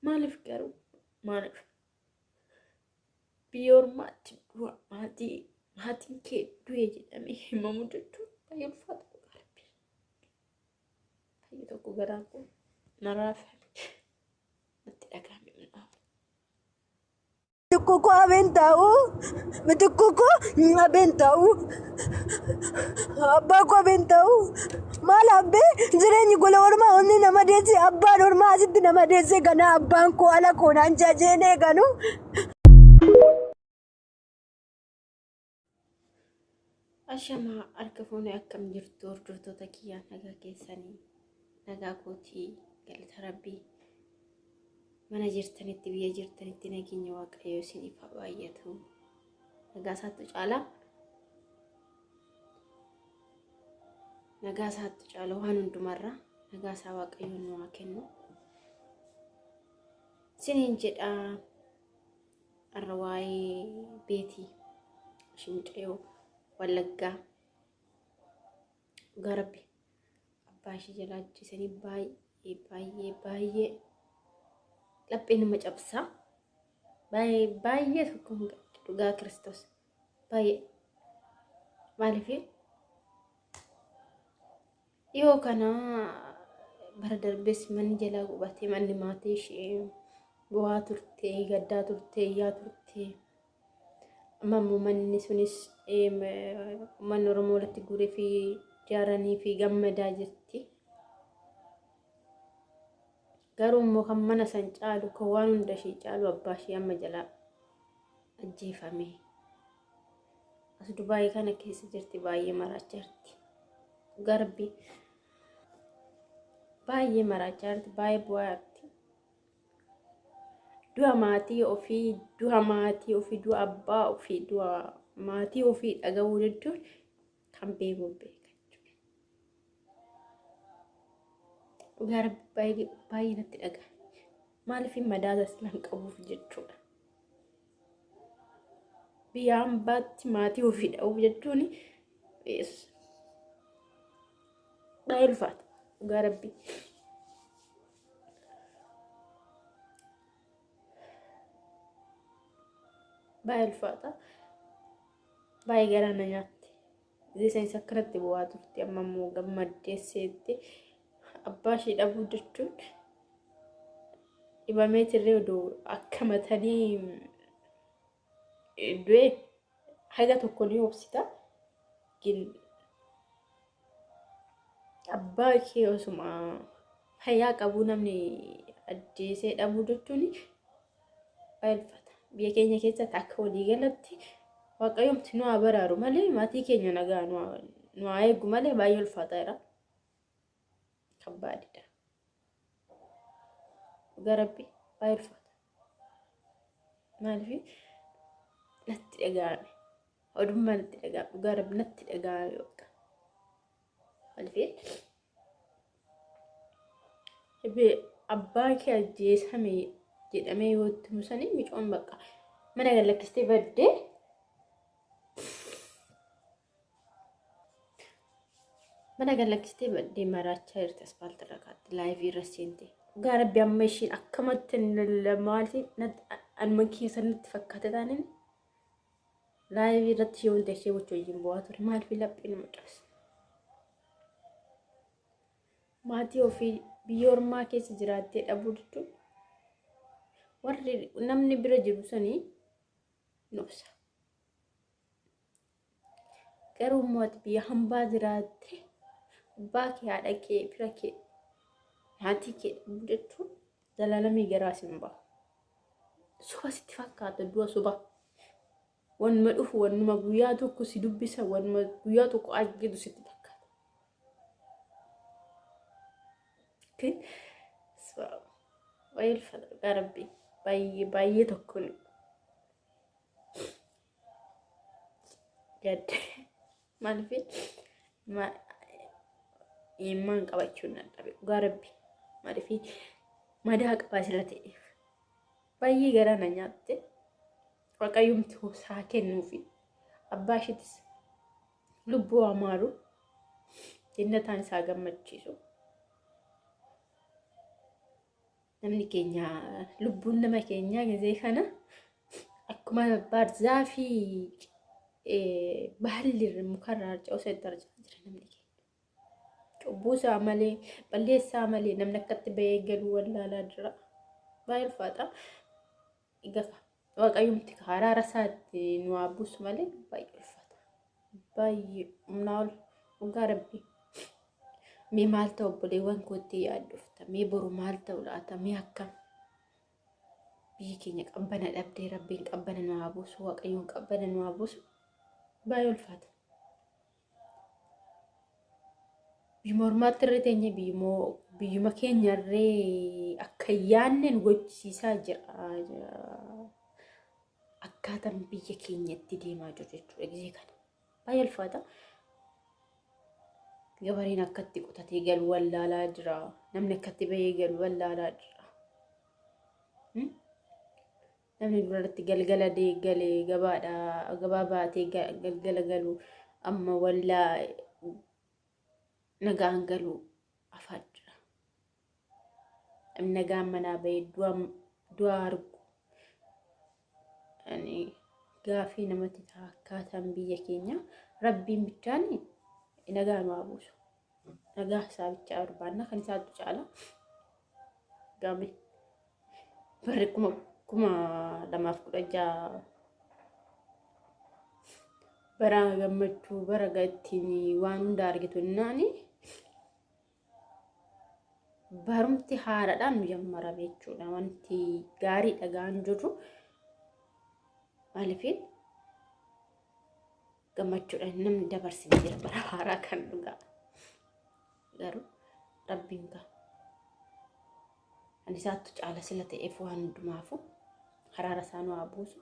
Maaliif garuu maaliif biyya ormaatti du'a maatii maatiin kee du'e jedhamee himamu jechuun baay'ee ulfaata dhugaa rabbi. Baay'ee tokko garaan koo na raafame natti dhaga'ame minaafu. Mitikkuu koo abeen taa'u, mitikkuu koo abeen taa'u, abbaa koo abeen taa'u. Maal abbee jireenyi gola ormaa onni nama deesse abbaan ormaa asitti nama deesse ganaa abbaan koo ala koo naan jajeen eeganu. Ashamaa harka fuunee akkam jirtu hordoftoota kiyyaa nagaa keessanii nagaa kootii galata rabbii mana jirtanitti biyya jirtanitti nageenya waaqayyoo isiniif haa baay'atu nagaa isaattu caala nagaa isaattu caala waan hundumarra nagaa isaa waaqayyoon nu haa kennu isiniin jedhaa. Har'a waa'ee beetii ishii mucayyoo Wallaggaa dhugaa rabbi abbaa ishii jalaa ajjeesanii baay'ee baay'ee baay'ee laphee nama cabsaa baay'ee baay'ee tokko hin gadde dhugaa Kiristoos baay'ee maaliif Dhiyoo kana bara darbes manni jalaa gubatee manni maatii ishee bu'aa turte, gaddaa turte, iyyaa turte. Amma immoo manni sunis uummanni Oromoo walitti guuree fi ijaaranii fi gammadaa jirti. Garuu immoo kan mana san caalu kan waan hunda ishee caalu abbaa ishee amma jalaa ajjeefame. As Dubaayii kana keessa jirti baay'ee maraachaa jirti. Dhugaa rabbii baay'ee maraachaa jirti baay'ee bu'aa jirti. Du'a maatii ofii du'a maatii ofii du'a abbaa ofii du'a maatii ofii dhaga'uu jechuun kan beeku beeka jechuudha. Dhugaa rabbii baay'ee baay'ee natti dhaga'ame. Maaliif madaa taslaan qabuuf jechuudha. Biyya hambaatti maatii ofii dha'uuf jechuun baay'ee ulfaata. Dhugaa rabbii. Baay'ee ulfaata. Baay'ee garaa na nyaatti. Isheen akkanatti bu'aa turte amma immoo gammaddee seette abbaa ishee dhabuu jechuun dhibamee tirree odoo akka matanii du'e haga tokko ni obsita. Gin abbaa kee osuma fayyaa qabuu namni ajjeesee dhabuu jechuun baay'ee ulfaata. Biyya keenya keessatti akka waliigalatti waaqayyoomti nu haa baraaru malee maatii keenya nagaa nu haa eegu malee baay'ee ulfaataadha. Kabbaadidha. Dhugaa rabbi baay'ee ulfaata. Maaliif natti dhaga'ame. Odummaa natti dhaga'ame. Dhugaa rabbi natti dhaga'ame bakka. Maaliif abbaa kee ajjeesame jedhamee yoo itti musanii micoon bakka mana gad lakkistee baddee Mana gad lakkistee baddee maraachaa jirti aspaaltii irra kaatti laayivii irra seente. Dhugaa rabbi amma ishiin akkamatti maali anuma keessa natti fakkaate taaneen laayivii irratti ishee wanta ishee gochuu wajjin bu'aa ture maaliif laphee nama cabsa. Maatii ofii biyya ormaa keessa jiraattee dhabuu jechuun warri namni bira jiru sanii nobsa. Garuu immoo ati biyya hambaa jiraatte abbaa kee haadha kee fira kee maatii kee dhabuu jechuun zalaalamii garaa sin bahu. Soba sitti fakkaata du'a soba. Wanuma dhufu wanuma guyyaa tokko si dubbisa wanuma guyyaa tokko argitu sitti fakkaata. Baay'ee ulfaata dhugaa rabbii baay'ee baay'ee tokkoon gadde maaliif imimmaan qabachuun nan dhabe dhugaa rabbi maaliif madaa qabaa sila ta'eef baay'ee garaa na nyaatte waaqayyumti obsaa kennuufi abbaa isheetis lubbuu amaaru jannataan isaa gammachiisu. Namni keenya lubbuun nama keenyaa gizee kana akkuma baarzaafii baalli mukarraa harca'u isatti harca'aa jira namni keenya. Cubbuu isaa malee balleessaa malee namni akkatti bahee galuu wallaalaa jira. Baay'ee ulfaata. Egaa waaqayyumti araara isaatti nu haa buusu malee baay'ee ulfaata. Baay'ee humnaa ol dhugaa rabbii. Mee maal ta'u obboleewwan kootti yaaddofta? Mee boru maal ta'u laata? Mee akkam? Biyyi keenya qabbana dhabdee rabbiin qabbana nu haa buusu, waaqayyoon qabbana nu haa buusu. Baay'ee ulfaata. Biyyuma ormaatti irra teenye biyyuma keenya irree akka yaadne nu gochisiisaa jira. Akkaataan biyya keenyatti deemaa jiru jechuudha gisee kana. Baay'ee ulfaata. Gabareen akkatti qotatee galu wallaalaa jira. Namni akkatti bahee galu wallaalaa jira. Namni duratti galgala galee gabaadha gabaa baatee galgala galu amma wallaa nagaan galu afaan jira. Namni nagaan manaa bahee du'a argu. Ani gaafii namatti ta'a akkaataan biyya keenya rabbiin bichaan nagaa nu haa buusu. Nagaa isaa bichaa barbaanna kan isaatu caala. Gaame barri 2016 bara gammachuu bara ittiin waan hunda argitu innaani barumti haaraadhaan nu jammarame jechuudha. Wanti gaarii dhagaan jirru maaliifin gammachuudhaan namni dabarsine jira bara haaraa kan dhugaa. Garuu rabbiin kaa ani isaattu caala sila ta'eef waan hundumaafu haraara isaa nu haa buusu.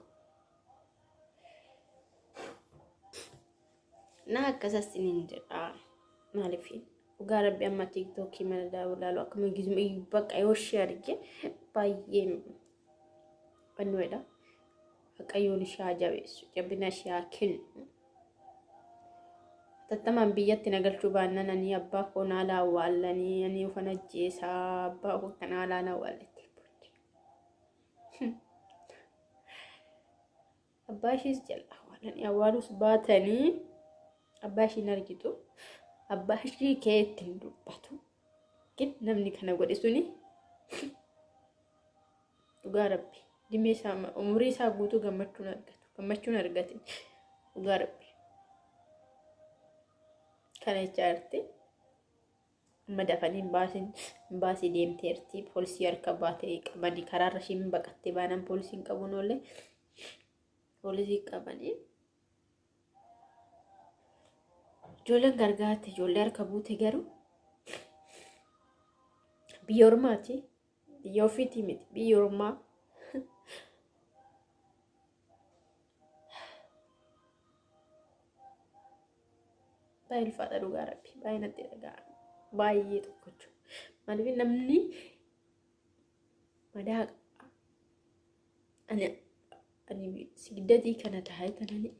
Na akkasas isiniin jedha maaliif dhugaa rabbi amma tiiktookii mana daawwalaalu akkuma gizuma bakka yoo ishee arge baay'ee fannuedha. Waaqayyoon ishee haa jabeessu jabina ishee haa kennu. Hatattamaan biyyatti na galchuu baannaan ani abbaa koo naa laawwaallanii ani ufan ajjeesaa abbaa koo kanaa laa na awwaalletti. Abbaa ishees jala awwaalanii awwaaluus baatanii abbaa ishii hin argitu. Abbaa ishii kee itti hin dubbatu. Namni kana godhe suni dhugaa rabbi dhimee isaa umurii isaa guutuu gammachuun argatu gammachuun argate dhugaa rabbi kana jechaa jirti. Amma dafanii hin baasii deemteerti poolisii harka baatee qabanii karaarra ishiin baqattee baanaan poolisiin qabuun oolle poolisii qabanii. Ijoolleen gargaarte ijoollee harka buute garuu biyya ormaati. Biyya ofiitii miti biyya ormaa. Baay'ee ulfaata dhugaa rabbi baay'ee natti dhaga'ama baay'ee tokko jechuudha. Maaliif namni madaa qaba. Ani ani sigdatii kana taa'ee tanani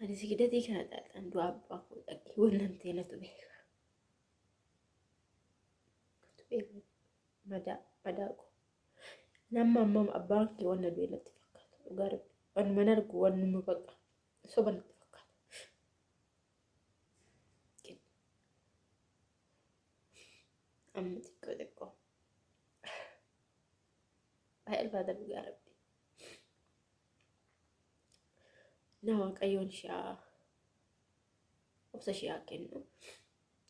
Ani sigdatii kana xaaxaan du'a abbaa koo dhaqee wannan ta'e natu beeka. Natu beeka. Madaa madaa koo. Nama amma abbaan kee wanna du'e natti fakkaata. Dhugaa rabbi. Wanuma argu wanuma baqa. Soba natti fakkaata. Amma xiqqoo xiqqoo. Baay'ee ulfaata dhugaa rabbi. Na waaqayyoon ishee obsa ishee haa kennu.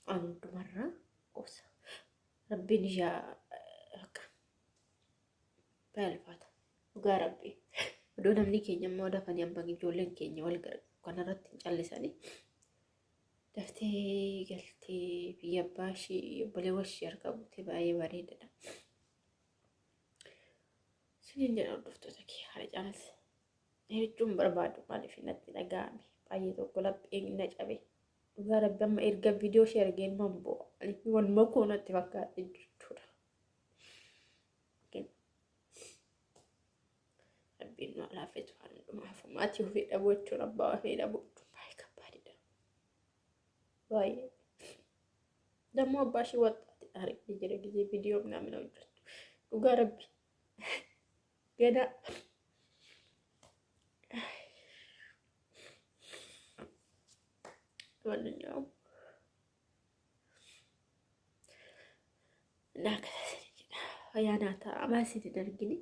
Waan hundumarraa obsa. Rabbiin ishee akka baay'ee ulfaata. Dhugaa rabbi. Odoo namni keenya immoo dafanii amma ijoolleen keenya wal gargaaru kanarratti hin callisanii. Daftee galtee biyya abbaa ishee obboleewwan ishee harka buutee baay'ee bareedadha. Sinin jedha hordoftoota kee haala caalas jechuun barbaadu maaliif natti dhaga'ame baay'ee tokko lapheen na cabe dhugaa rabbi amma erga viidiyoo ishee argeen man bo'o wanuma koo natti fakkaate jechuudha. Rabbiin nu laaffisu waan hundumaaf maatii ofii dhabuu jechuun abbaa ofii dhabuu jechuun baay'ee kabbaadidha. Baay'ee. Dammoo abbaa ishee waxxaati argee jira gizee viidiyoo ምናምን hojjettu. Dhugaa rabbi. Gana ማንኛውም እና akkasii jedha. Fayyaa naa ta'a. Amaa isin hin argini.